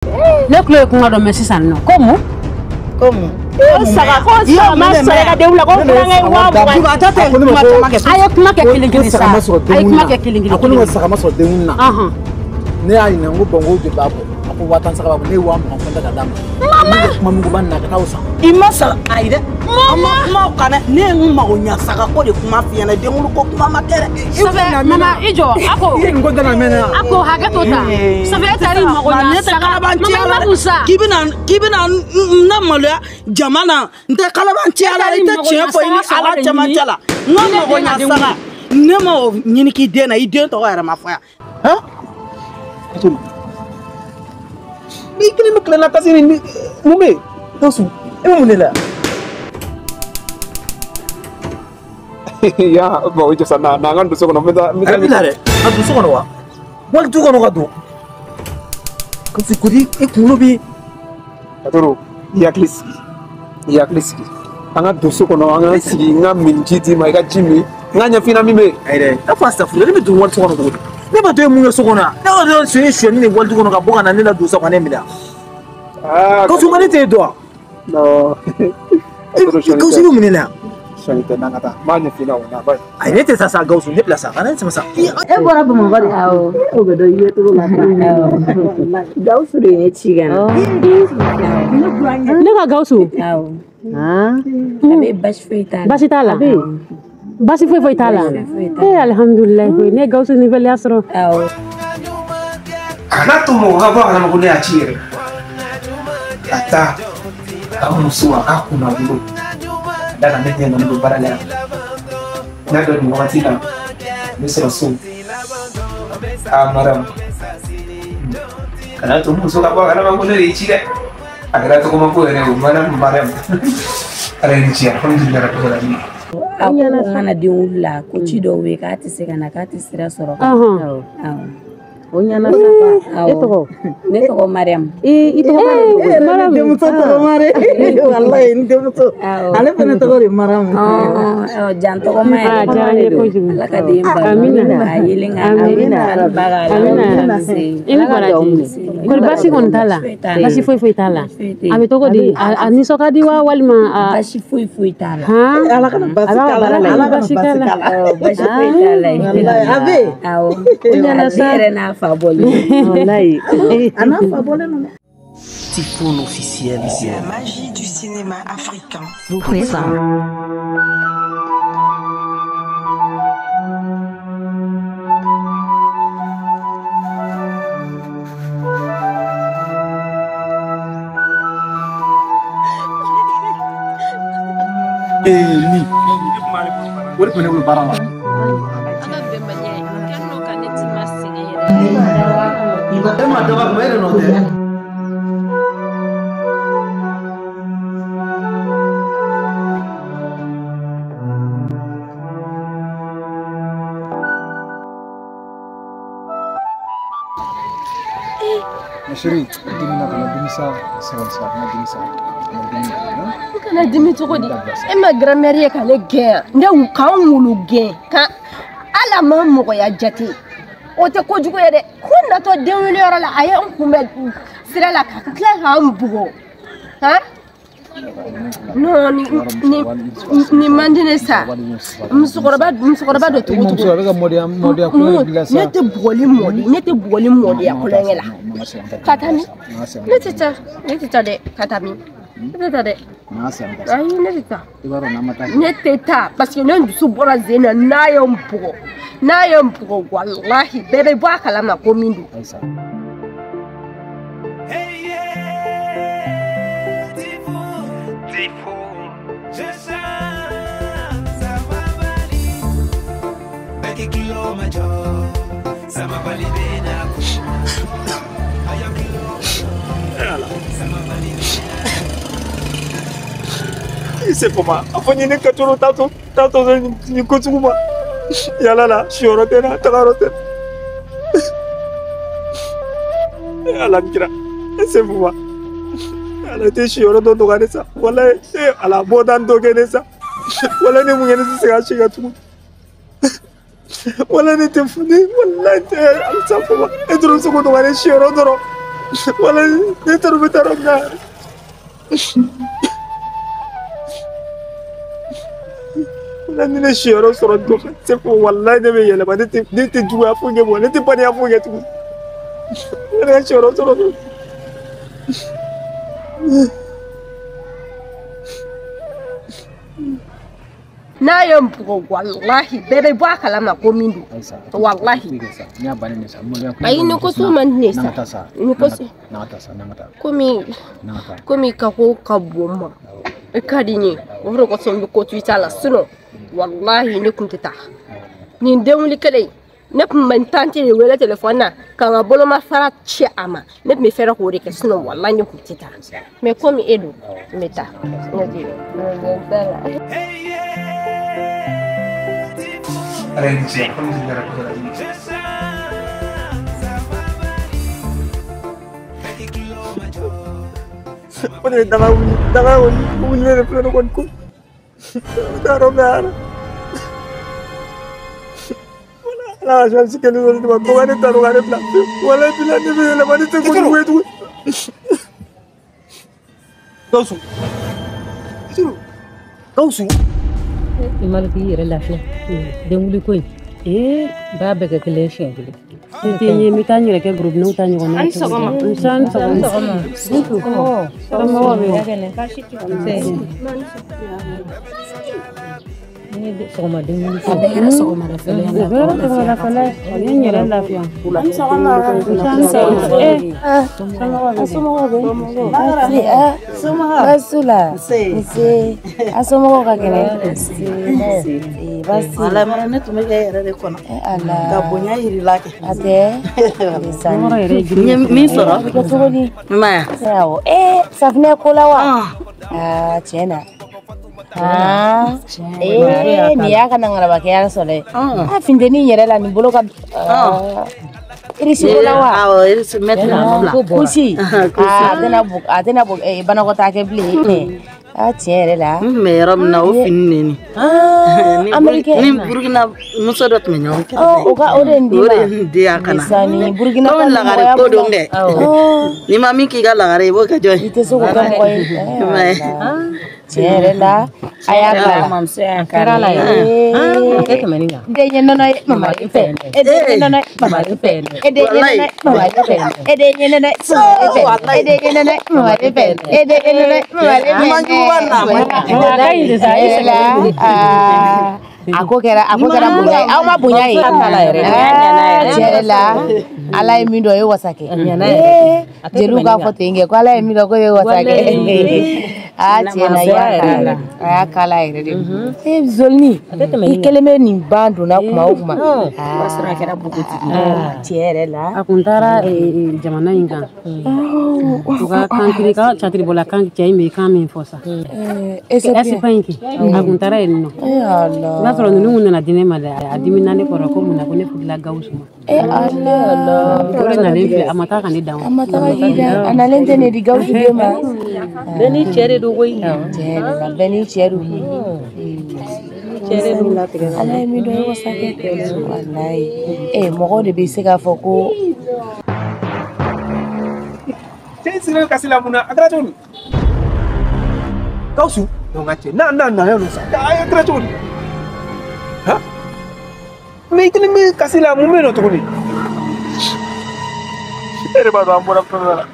Ne tulo ye kuma dɔ mɛn sisan nɔ ko mun? Ko mun? Ko saga ko saga ma sɔrɔ i ka denw la ko kulonkɛ 20,000. A ko ne ma ko A ye kuma kɛ kelen kelen sa. Ko saga ma sɔrɔ A ye kuma denw kɛ kelen kelen. A ko ne ma saga ma sɔrɔ denw na. Ɔhɔn. Ne y'a ɲininka n ko bɔn ko joli b'a bɔ? A ko 10,000 saga b'a bɔ ne ye 20,000 fɛn ta ka d'a ma. Mama! Kuma muguba nin na ka taa o san. I ma saga ayi dɛ. Mama! Kuma o kan dɛ ne ye n mago ɲa saga ko de kuma f'i ɲɛna denwolo ko kuma ma kɛ dɛ. Safɛ mama i jɔ a ko. I ye nin ko da la mɛnna. A ko hakɛ to ta. Safɛ e taar'i mago ɲa saga. Mama i ma kun sa. K'i bɛna n na maloya jama na n tɛ kalabanciya la i tɛ tiɲɛ fɔ i ni Ala cɛmancɛ la n ka mago ɲa saga ne ma o ɲini k'i den na i den tɔgɔ yɛrɛ ma fɔ yan. Han? I kelen bɛ tilen na kasi ni mun bɛ yen? Gawusu e bɛ mun de la? Ya bon o jɔ sa na an ka don so kɔnɔ n bɛ taa n bɛ taa. A bɛ na dɛ ka don so kɔnɔ wa? Wali du kɔnɔ ka don. Gawusu kodi e kunkolo bɛ. Katoro i hakili sigi i hakili sigi an ka don so kɔnɔ an ka sigi n ka min ji d'i ma i ka ji min n ka ɲɛf'i ɲɛna min bɛ yen. Ayi dɛ a fɔ a safunɛ ne bɛ don wali so kɔnɔ cogo di? Ne ma to ye mun ye so kɔnɔ yan? Ne ka dɔn sonyɛ sonyɛni de wali du kɔnɔ ka bɔ ka na ne la don so ka ne minɛ. Gawusu nka ne t'e dɔn wa? Non. Gawusu bɛ mun de la yan? Sonyɛ tɛ n'an ka taa n b'a ɲɛf'i ɲɛna o na ba ye. Ayi ne tɛ taa sa Gawusu ne bila sa kana ne sama sa. E bɔra Bamakɔ de? Awɔ. O bɛ dɔn i ye cogo la. Awɔ. Gawusu de ye ne ci ka na. Ne ka Gawusu. Awɔ. A bɛ basi foyi t'a la. Basi t'a la? Basi foyi foyi t'a la? Eh alihamudulilayi koyi ne ye Gawusu nouvelle sɔrɔ. Awɔ. Kana to mɔgɔ ka bɔ a kalama ko ne y'a ci yɛrɛ. Ka taa ka muso a k'a kunna wolo. Ka d'a kan ne ɲɛ nana don baara la yan. N y'a dɔn nin wagati la n bɛ sɔrɔ so. Aa maramu. Kana to muso ka bɔ a kalama ko ne de y'i ci dɛ. A kɛra tɔgɔma ko yɛrɛ ye o maramu maramu. Ala ye ni ci alihamudulilayi rabil alamin. A ko n kana den wolo la ko ci dɔw bɛ yen k'a tɛ se ka na k'a tɛ sira sɔrɔ. Awɔ. O ɲɛna sa. E tɔgɔ? Ne tɔgɔ Mariam. I tɔgɔ Mariam? Ne denmuso tɔgɔ Mariam. Walayi n denmuso. Ale fana tɔgɔ de Mariam. Jan tɔgɔma yɛrɛ. A diyara n ye kojugu. Ala ka den balo. Amina. A yelen ka Amina. Amina. Amina. I ni baraji. Kɔri baasi kɔni t'a la? Baasi foyi foyi t'a la? A bɛ cogo di? A nisɔn ka di wa walima a. Baasi foyi foyi t'a la. Han? Ala kana baasi k'a la. Ala kana baasi k'a la. Baasi foyi t'a la. Walayi a bɛ yen. Awɔ. O ɲɛna sa. A den yɛrɛ n'a fa bɔlen. Walayi. A n'a fa bɔlen don dɛ. Typhoon officiel. La magie du cinéma africain vous présente. Ni o de tun bɛ ne bolo baara la. E ma daba kuma e de nɔ tɛ. Ma chérie, dimi na kana dimi sa sabali sa kana dimi sa kana dimi. Kana dimi cogo di? E ma grand-mère ye ka ne gɛn yan ne k'an wolo gɛn ka ala ma mɔgɔya jate o tɛ kojugu ye dɛ ko natɔ den weleyɔrɔ la a ye n kunbɛn sira la ka tila k'an bugɔ han non ni man di ne sa musokɔrɔba dɔ cogo cogo A bɛ ka mɔdenya mɔdenya kulonkɛ bila sa. Ne tɛ bugɔli mɔdi ne tɛ bugɔli mɔdiya kulonkɛ la ka taa min ne tɛ taa ne tɛ taa dɛ ka taa min ne tɛ taa dɛ ayi ne tɛ taa ne tɛ taa parce que ne dusu bɔra zen na n'a ye n bugɔ n'a ye n bugɔ walahi bɛɛ bɛ bɔ a kalama ko min don. I se fama a fɔ n ye ne kɛcogo t'a to nin ko sugu ma yala la siyɔrɔ tɛ n na tagayɔrɔ tɛ n na ala ni kira e se fama ala tɛ siyɔrɔ dɔ dɔgɔya ne sa walayi e ala bɔda dɔ kɛ ne sa walayi ne mun kɛ ne tɛ se ka si ka tugun walayi ne tɛ ne walayi tɛ alisa fama e dɔrɔn se k'o dɔgɔya ne siyɔrɔ dɔrɔn. Wala ne t'a dɔn n bɛ taa yɔrɔ min na. Wala ni ne siyɔrɔ sɔrɔ don se fo walayi ne bɛ yɛlɛma ne tɛ juguya foyi kɛ mɔgɔ ne tɛ baniya foyi kɛ tugun. Ne ka siyɔrɔ sɔrɔ don. N'a ye n bugɔ walahi bɛɛ bɛ bɔ a kalama ko min don walahi. Ayi ni ko so man di ne sa ni ko so komi ka ko ka bon n ma i ka di n ye o de kosɔn n bɛ ko to i ta la sinon walahi ne kun tɛ taa nin denwuli kelen ne tun bɛ n tante de wele telefɔni na ka n ka bolomafara ci a ma ne tun bɛ fɛɛrɛ k'o de kɛ sinon walahi ne kun tɛ taa mais komi e don n bɛ taa ne tɛ n. O de ye daga wuli de filɛ ne kɔni ko n t'a dɔn mɛ ala ala ka chance kelen sɔrɔ ne ma ko ka ne ta dɔn ka ne bila wala bila ne bɛ yɛlɛma ne tɛ kojugu ye tugun. Gawusu Gawusu i ma k'i yɛrɛ lafiya denwuli ko in ee b'a bɛɛ kɛ kelen siɲɛ kelen. Ne tɛ n ye n bɛ taa n yɛrɛ kɛ gorobinɛw ta ɲɔgɔn na. An sɔgɔma. Nse an sɔgɔma. Somɔgɔw bɛ yen? Ni sɔgɔma denwuli ko. A bɛɛ kɛra sɔgɔmada fɛlɛ ye. A bɛɛ kɛra sɔgɔmada fɛlɛ ye. A ye n yɛrɛ lafiya. An sɔgɔma. Nse an sɔgɔma. Ee somɔgɔw bɛ yen? Baasi t'u la. Nse. A somɔgɔw ka kɛnɛ. Nse. Baasi. Walahi mara ne tun bɛ kɛ e yɛrɛ de kɔnɔ. Ala. Ka bonya yir'i la kɛ. A tɛ. N ye min sɔrɔ. A bɛ kɛ cogo di? I m'a ye. Awɔ. Ee safunɛ ko la wa? Aa tiɲɛ na. Aa ee nin y'a ka nangarabakɛya sɔrɔ dɛ. A funteni yɛrɛ la nin bolo ka. Irisi ko la wa? Awɔ irisi mɛtiri fila. Kusi. Aa a tɛna banakɔtaa kɛ bilen. Aa tiɲɛ yɛrɛ la. N tun bɛ yɔrɔ min na o fini de nin. Américain. Ni Burukina muso dɔ tun bɛ ɲɔgɔn kɛrɛfɛ. O ka o de nin d'i ma. O de nin di yan ka na. Ni Burukina ka lagare ko don dɛ. N'i ma min k'i ka lagare ye i b'o kɛ jɔn ye. I tɛ se k'o kɛ mɔgɔ ye. Tiɲɛ yɛrɛ la a y'a kala. Mamuso y'a kala la yɛrɛ. A tɛ tɛmɛ nin kan. Den ye nɔnɔ ye mama fɛ. E den ye nɔnɔ ye mama fɛ. E den ye nɔnɔ ye mama fɛ. E den ye nɔnɔ ye mama fɛ. E den ye nɔnɔ ye mama fɛ. E den ye nɔnɔ ye mama fɛ. A ka ɲi de sa e sɛgɛn. A ko kɛra bonya ye aw ma bonya ye. Tiɲɛ yɛrɛ la ala ye min dɔn o ye wasa kɛ. Jeliw k'a fɔ ten kɛ ko ala ye min dɔn k'o ye wasa kɛ. Aa tiɲɛ na a y'a kala yɛrɛ de. Ee Zolini i kelen bɛ nin ban donna kuma o kuma. O b'a sɔrɔ a kɛra npogotigi ye. Tiɲɛ yɛrɛ la. A kun taara jamana in kan. U ka kan kiri ka catiribɔla kan cɛ in bɛ kan min fɔ sa. Espagne kɛ. A kun taara yen nɔ. Ala. O b'a sɔrɔ ninnu kun nana di ne ma dɛ a dimina ne kɔrɔ ko mun na ko ne furula Gawusu ma. Ala. O de nalen filɛ a ma taa ka ne dan. A ma taa k'i dan a nalen tɛ ne di Gawusu den ma. Bɛɛ n'i cɛ de don koyi. Tiɲɛ yɛrɛ la bɛɛ n'i cɛ don. Ala ye min dɔn ye wasa kɛ. Walayi. Ee mɔgɔw de bɛ se k'a fɔ ko. Cɛ in sigilen kasi la mun na a kɛra cogo di? Gawusu non ka cɛ n'a nana don sa a kɛra cogo di? Han? Mais i kelen bɛ kasi la mun bɛ yen nɔ tuguni? E yɛrɛ b'a dɔn an bɔra fɛn dɔ la.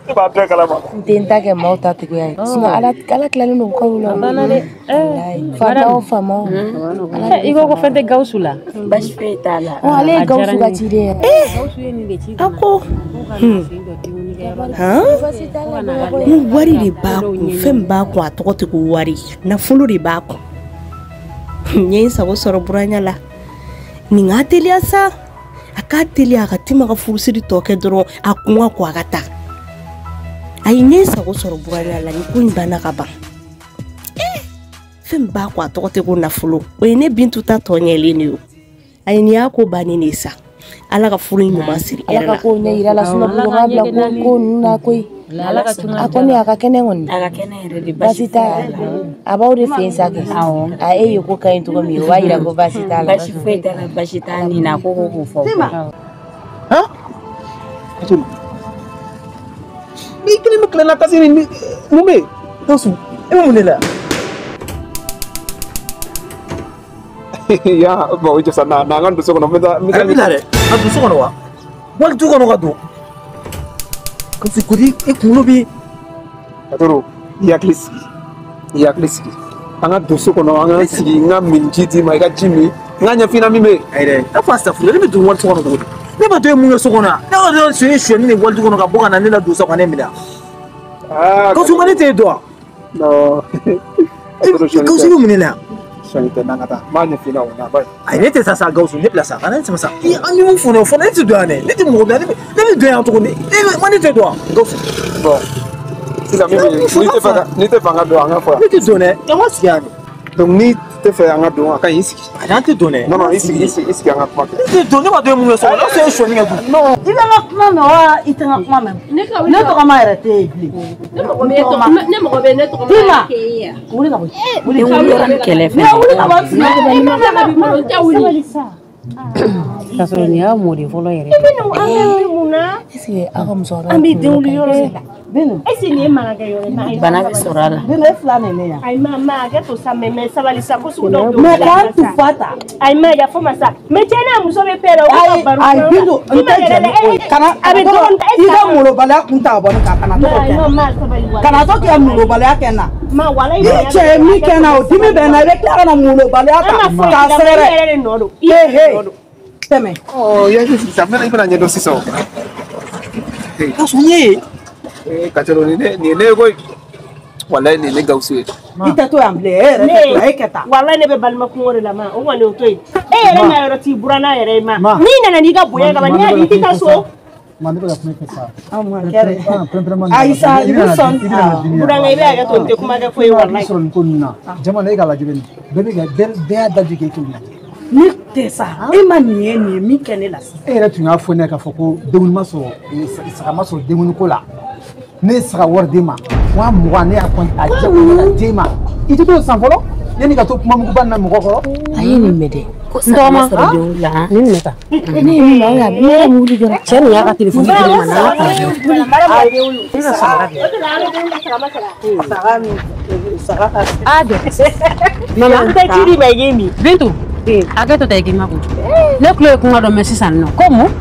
Ne b'a bɛɛ kalama. N tɛ n ta kɛ maaw ta cogoya ye. Sinon ala tilalen don kaw la. A banna dɛ. Faama o faama o. I ko fɛn tɛ Gawusu la. Baasi foyi t'a la. Ale ye Gawusu ka ciden ye. A ko. N wari de b'a kun fɛn min b'a kun a tɔgɔ tɛ ko wari nafolo de b'a kun. N ye n sago sɔrɔ buranya la. Nin ka teliya sa. A k'a teliya a ka Tima ka furusiri tɔ kɛ dɔrɔn a kun ka ko a ka taa. Ayi n ye sago sɔrɔ buranya la ni ko in banna ka ban. Fɛn min b'a kun a tɔgɔ tɛ ko nafolo o ye ne Bintu ta tɔ ɲɛlen de ye o. Ayi nin y'a ko bannen de ye sa. Ala ka furu in ɲuman siri hɛrɛ la. Ala ka ko ɲɛ yira la sinon bugu bila ko ninnu na koyi. A kɔni a ka kɛnɛ kɔni. A ka kɛnɛ yɛrɛ de baasi t'a la. A b'aw de fɛ yen sa kɛ. A e ye ko ka ɲi cogo min o b'a yira ko baasi t'a la. Baasi foyi t'a la baasi t'a nin na ko k'o fɔ. Tima. Han? I kelen bɛ tila na kasi ni mun bɛ yen? Gawusu, e bɛ mun de la? Ya, bon, i jɔ sa, na an ka don so kɔnɔ, n bɛ taa. A bɛ na dɛ, ka don so kɔnɔ wa? Wali du kɔnɔ ka don. Gawusu, kodi e kunkolo bɛ. Katoro, i hakili sigi, i hakili sigi. An ka don so kɔnɔ, an ka sigi, n ka min ji d'i ma, i ka ji min, n ka ɲɛf'i ɲɛna min bɛ yen. Ayi dɛ, a fɔ asafurula, ne bɛ don wali so kɔnɔ cogo di? Ne b'a to e mun ye so kɔnɔ yan? Ne ka dɔn sonyɛ sonyɛni ni wali du kɔnɔ ka bɔ ka na ne la don so ka ne minɛ. Gawusu, n ka ne t'e dɔn wa? Non. Gawusu bɛ mun de la yan? Sonyɛ tɛ, n'an ka taa, n b'a ɲɛf'i ɲɛna o na ba ye. Ayi, ne tɛ taa sa Gawusu, ne bila sa, kana ne sama sa. An ye mun fɔ ne ye, o fɔ ne tɛ don yan dɛ, ne tɛ mɔgɔ bila, ne bɛ don yan cogo di? Ne ne tɛ don yan, Gawusu. Bon, sisan min bɛ yen, n'i tɛ fɛ an ka don, an ka fɔ yan. Ne tɛ don dɛ, an ka sigi yan de. Donc n'i tɛ fɛ an ka don, a ka ɲi i sigi. Ayi, an tɛ don dɛ. Non non, i sigi, i sigi, i sigi an ka kuma kɛ. Ne tɛ don, ne b'a dɔn e mun ye so kɔnɔ, ne ye sonyɛni kɛ dun. Non, i bɛ n ka kuma mɛn wa i tɛ n ka kuma mɛn? Ne tɔgɔma yɛrɛ tɛ yen bilen. Ne mɔgɔ bɛ ne mɔgɔ bɛ ne tɔgɔma yɛrɛ kɛ e ya. Wuli ka bɔ yen. Wuli yɔrɔ ni kɛlɛ fɛ. Ne wuli ka bɔ yen. E ma ka bi bolo tɛ wuli. K'a sɔrɔ nin y'a mɔden fɔlɔ yɛrɛ. I bɛ nin an bɛ mun na? Est-ce que aw ka musokɔrɔba an bɛ denwuli yɔrɔ de la. Est-ce que nin ye mankan kɛ yɔrɔ ye? Bana bɛ sɔrɔ a la. Bino e fila nin ne yan. Ayi ma ma hakɛ to sa mais sabali sa ko sugu dɔw bɛ yen. Mais k'an tu fa ta. Ayi ma yafa ma sa mais cɛ n'a muso bɛ pɛrɛn o bɛ ka baro kɛ. Ayi Bintu n tɛ jɛn ni o ye. Kana a bɛ dɔgɔnin i ka molobaliya kun ta ka bɔ ne kan kana to k'o kɛ. Kana to k'i ka molobaliya kɛ n na. Ma walayi Ni cɛ ye min kɛ n na o dimi bɛ n na i bɛ tila ka na molobaliya ta k'a sɛgɛrɛ. I yɛrɛ de nɔ don. He he tɛmɛ. Ɔ i hakili sigi sa, i bɛna ɲɛdɔn sisan o. Gawusu n ye. Katoro nin ye ne ye koyi. Walayi nin ye ne Gawusu ye. I tɛ to yan bilen, e yɛrɛ tɛ to yan, e kɛ taa. Walayi ne bɛ balima kungo de la ma, o kɔni o to yen. E yɛrɛ na yɔrɔ t'i buranna yɛrɛ ye ma. N'i nana n'i ka bonya kama, n'i y'a di i tɛ taa so. Ma ne bɛ ka kuma i fɛ sa. Ayi sa, i bɛ sɔn. Burankɛ i bɛ hakɛ to n tɛ kuma kɛ foyi ye walayi. I sɔrɔ nin ko ninnu na, jama na e ka lajɛ nin, bɛɛ bɛ ka bɛɛ y'a daji k'e kelen na. Ne tɛ sa, e ma nin ye nin ye min kɛ ne la sisan. E yɛrɛ tun y'a fɔ ne ye k'a fɔ ko denkundi ma sɔrɔ, saga ma sɔrɔ denkundi ko la. Ne ye saga wari d'e ma, 20,000 ne y'a a jɛ ka d'e ma. I tɛ t'o san fɔlɔ, yanni ka to kuma muguba nin na mɔgɔ kɔrɔ. A ye nin mɛn dɛ. Ko saga ma sɔrɔ denkundi la. Nin minɛ ta. Ne ye min mɛn, ne yɛrɛ wuli jɔra. Cɛ nin y'a ka telefɔni di ne ma n'a ka Ne ka saga de. Saga min, saga ka. A dɛ. Mama, n tɛ ji d'i ma i k'i min. Bintu, hakɛ to ta i k'i makun. Ne tulo ye kuma dɔ mɛn sisan nɔ, ko mun?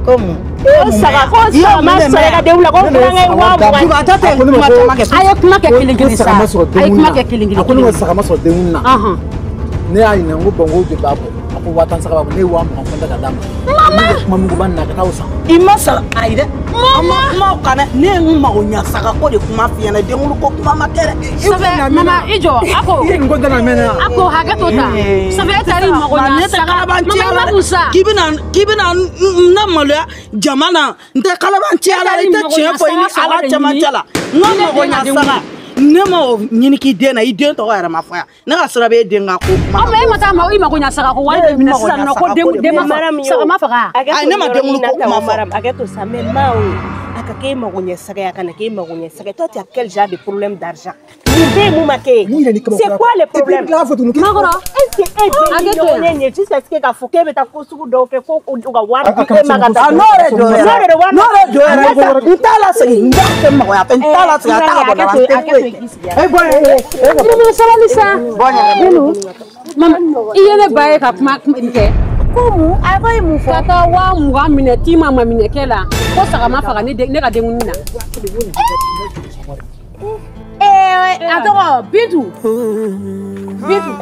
Ko mun? Ko saga ko saga ma sɔrɔ i ka denw la ko burankɛ ye 20,000. A ye kuma kɛ kelen kelen sa. A ye kuma kɛ kelen kelen. A ko ne ma saga ma sɔrɔ denkundi na. Ne y'a ɲininka n ko bɔn ko joli b'a bɔ? A ko 10,000 saga b'a bɔ, ne ye 20,000 kɔnta ka d'a ma. Ne bɛ kuma muguba nin na ka taa o san. I ma saga ayi dɛ. An ma kuma o kan dɛ. Ne ye n mago ɲa saga ko de kuma f'i ɲɛna denkundi ko kuma ma kɛ dɛ. Safɛ mama i jɔ a ko. I ye nin ko da la mɛn na. A ko hakɛ to ta. Safɛ e taar'i mago ɲa saga. Mama i ma kun sa. K'i bɛna n na maloya jama na n tɛ kalabanciya la i tɛ tiɲɛ fɔ i ni Ala cɛmancɛ la. N ka mago ɲa saga. Ne ma o ɲini k'i den na i den tɔgɔ yɛrɛ ma fɔ yan ne ka sira bɛ e den ka ko kuma. Ɔ mais e ma taa i mago ɲa saga ko wari de minɛ sisan nɔ ko den ma saga ma faga. Ayi ne ma denwulu ko kuma fɔ. Hakɛ to sa mais ma o a ka k'e mago ɲɛ saga ye a kana k'e mago ɲɛ saga ye toi tu as quel genre de problème d'argent? Mun bɛ yen mun ma kɛ ye? C'est quoi le problème? Makɔrɔ est-ce que e den ni ɲɔgɔn ye nin ye jusqu'à ce que k'a fɔ k'e bɛ taa ko sugu dɔw kɛ ko u ka wari di e ma ka taa. N'o yɛrɛ jɔ yɛrɛ n'o yɛrɛ jɔ yɛrɛ n t'a lasegin n t'a kɛ magoya fɛn n t'a lasegin a t'a ka bɔ dara n tɛ foyi kɛ. E bɔ yen. Mama sabali sa. Mama i ye ne ba ye ka kuma nin kɛ. Ko mun? A ko ye mun fɔ? Ka taa 20,000 minɛ t'i ma minɛ kɛ la ko saga ma faga ne ka denkundi na. A tɔgɔ Bintu. Bintu.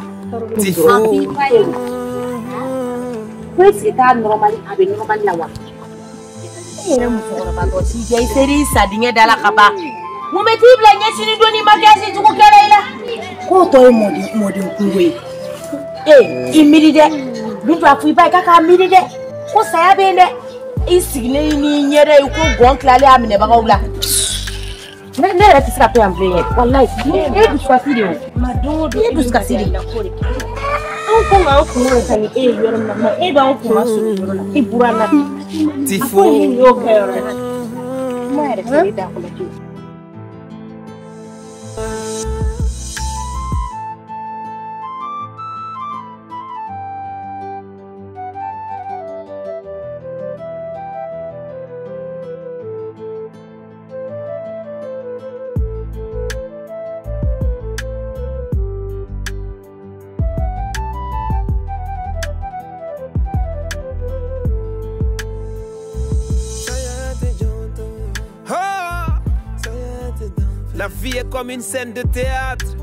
Tifo. Ko est-ce que t'a normal a bɛ normal la wa? E yɛrɛ musokɔrɔba tɔ si jɛ i ser'i sa dingɛ da la ka ban. Mun bɛ t'i bila ɲɛsini don ni maquillage jugu kɛra i la? K'o tɔ ye mɔden kungo ye. Ee i miiri dɛ. Bintu a fɔ i ba ye k'a k'a miiri dɛ. Ko saya bɛ yen dɛ. I sigilen n'i ɲɛda ye ko gɔn tilalen a minɛbagaw la. Ne yɛrɛ tɛ se ka to yan bilen yɛrɛ. Walayi e ye dusukasi de ye o. I ye dusukasi de ye. Anw ko k'an kun ta ni e ye yɔrɔ min na ma e b'anw kun ma sɔrɔ yɔrɔ la i buranna. Tifo. A ko nin y'o kɛ yɔrɔ la. Kuma yɛrɛ tɛ ne da kɔnɔ bilen. La vie est comme une scène de théâtre.